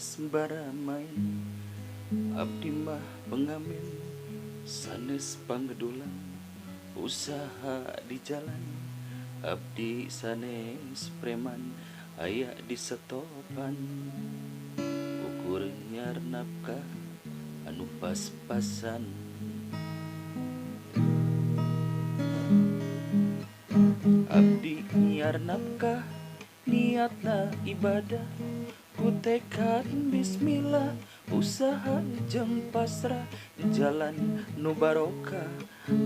Sanes baramain, abdi mah pengamen. Sanes panggedulan, usaha di jalan. Abdi sanes preman, aya di setopan. Ukur nyiar nafkah anu pas-pasan. Abdi nyiar nafkah, niatna ibadah. Ku tekad bismillah, usaha jeung pasrah. Jalan nu barokah,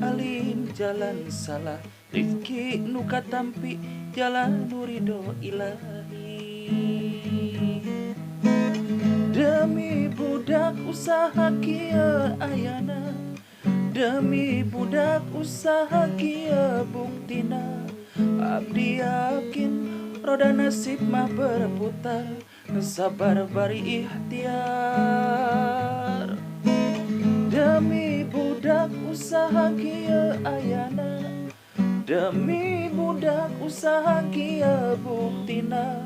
alim jalan salah. Rizki nu katampi, jalan nu ridho ilahi. Demi budak usaha kieu ayana, demi budak usaha kieu buktina. Abdi yakin roda nasib mah berputar, sabar bari ikhtiar. Demi budak usaha kieu ayana, demi budak usaha kieu buktina.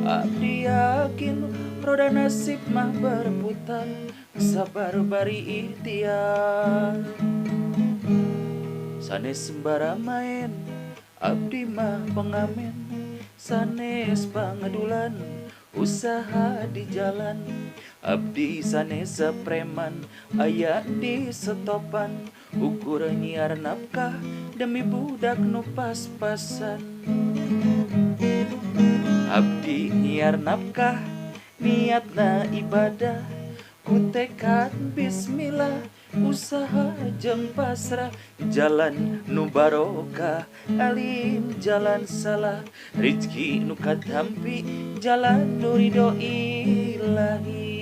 Abdi yakin roda nasib mah berputar, sabar bari ikhtiar. Sanes sembaramaen, abdi mah pengamen. Sanes pangedulan, usaha di jalan. Abdi sanes preman, aya di setopan. Ukur nyiar nafkah demi budak nu pas-pasan. Abdi nyiar nafkah, niatna ibadah. Ku tekad bismillah, usaha jeung pasrah. Jalan nu barokah, alim jalan salah. Rizki nu katampi, jalan nu ridho ilahi.